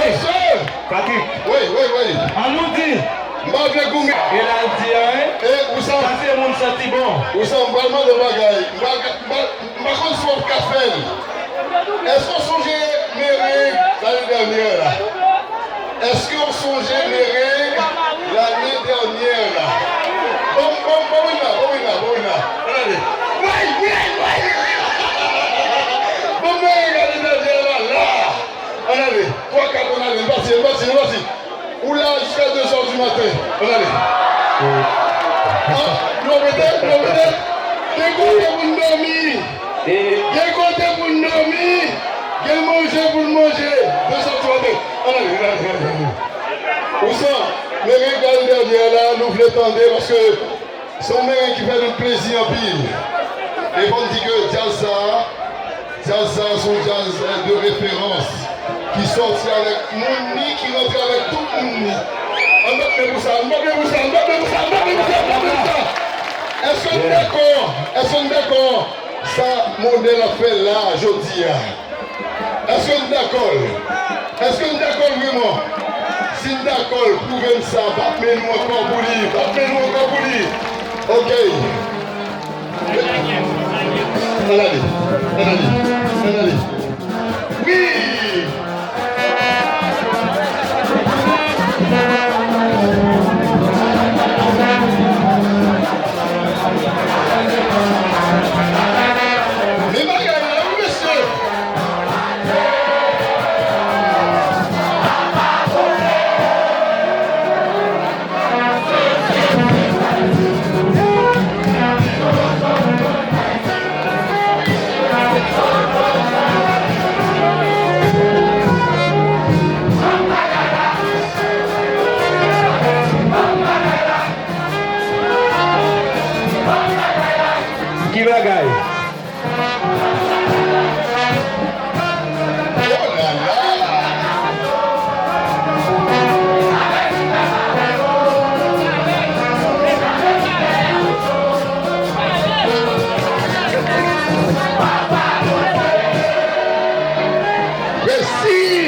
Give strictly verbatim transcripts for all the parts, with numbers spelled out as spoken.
Mesye! Patrick, wi, wi, wi. An nou di. M pa vle goumen. E la di anyen. E, ou sa? Sa se moun santi bon. Ou sa, m pral mande yon bagay. M pa, m pa, m pa konn si w ap ka fè l. Èske w sonje meren lane dènyè la? Èske w sonje meren lane dènyè la? Bon, bon, bon, vin la, bon, vin la, bon, vin la. Ann ale. Way, way, way! Bon, meren lane dènyè la, la! Ann ale. Twa, kat, ann ale. Ann pase, ann pase, ann pase. Ou la jiska de zè di maten. Ann ale. An, nou rete, nou rete. Gen kote pou n dòmi. E Tande, paske se yon meren ki fè nou plezi anpil. E fò m di ke djaz sa a, djaz sa a se yon djaz, eh, de referans ki sòti avèk moun li, ki rantre avèk tout moun li. Ann bat men pou sa, ann bat men pou sa, ann bat men pou sa, ann bat men pou sa, ann bat men pou sa. Èske n dakò? Èske n dakò? Sa Monèl ap fè la a jodi a, èske n dakò l? Èske n dakò l vrèman? Si n dakò l, pwouve m sa. Bat men nou ankò pou li. Bat men nou ankò pou li. Ok. Ann ale. Ann ale. Ann ale. Wi! Men bagay la, wi, mesye! Ki bagay? Brezil!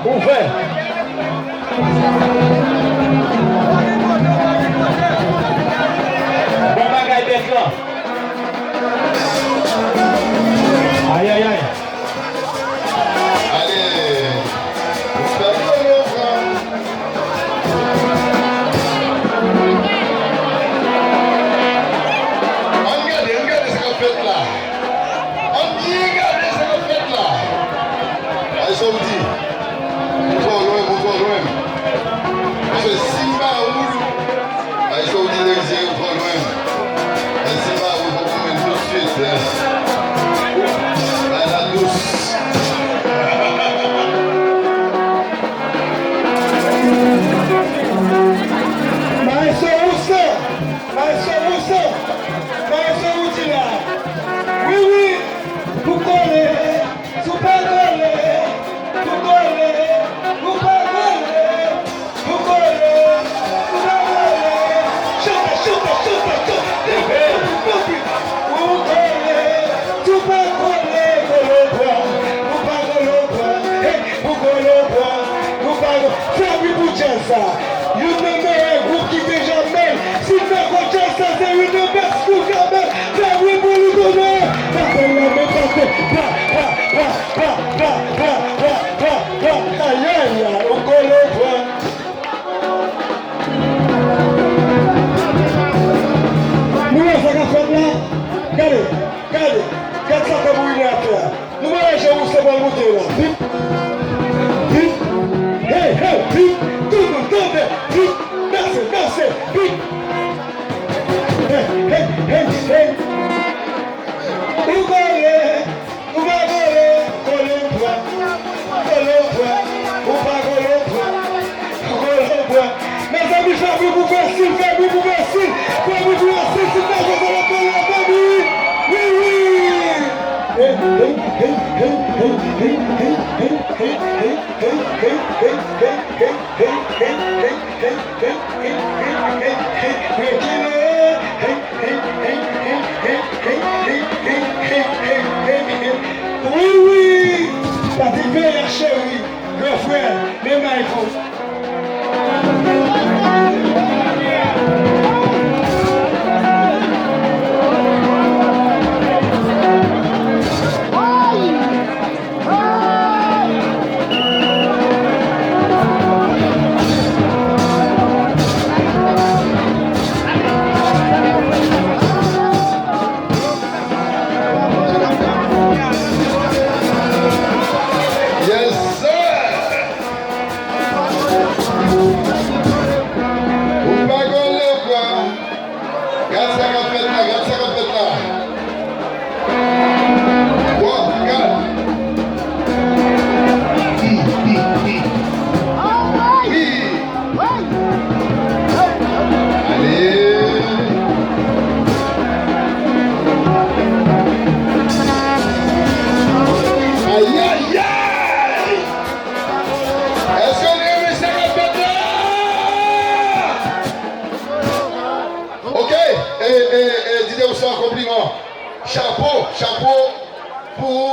Ouvè. Bon bagay, bèt lan. Ayayay. Ale. Fè m konnen w pran. Ann gade, ann gade sa k ap fèt la. Ann byen gade sa k ap fèt la. Ay, sa w di? Ou twò lwen, ou twò lwen. Paske si m pa ou, ay, sa w di, nèg se ou twò lwen. Men si m pa ou, fòk ou menm tousuit, hein. Bay la dous. Maestro Roustan, Maestro Roustan, Maestro Routila. Wi, wi, pou kole. Si w pa kole, pou kole, pou pa kole, pou kole, pou pa kole. Chante, chante, chante, chante. Pou kole, si w pa kole, kole w pran. Pou pa kole w pran. Hey, pou kole w pran. Pou pa kole. Fè bri pou djaz sa. Youn nan meyè gwoup ki te janm bèl. Si n dakò djaz sa se youn nan bèst nou ka bèl. Fè bri pou li konnen. Batay la men pase. Pa, pa, pa, pa, pa, pa, pa, pa, pa. Ayayay, ou kole w pran. Nou wè sa k ap fèt la? Gade, gade, gade sa Tanbourinè ap fè a. Nou wè jan Roustan pral monte la. Pip, pip, hey, hey, pip, tout moun tande, pip, danse, danse, pip. Hey, hey, hey, hey. Ou kole, ou pa kole, kole w pran, kole w pran, ou pa kole w pran, kole w pran. Mezanmi, fè bri pou Vèsil, fè bri pou Vèsil, fè bri pou Vèsil, si ta jwe sa lòt bò la, fè bri. Wi, wi. Hey, hey, hey. Wi, wi. Patrick Veillard cheri, gran frè, men Michael. Yes, sir! Ou pa gon lèv, bwa. Gad sa k ap fèt la, gad sa k ap fèt la. Bwa, gad. Wi. Ale. Ayayay! Èske nou renmen sa k ap fèt la? Ok, e, e, e, D J Roustan, konpliman. Chapo, chapo pou ou.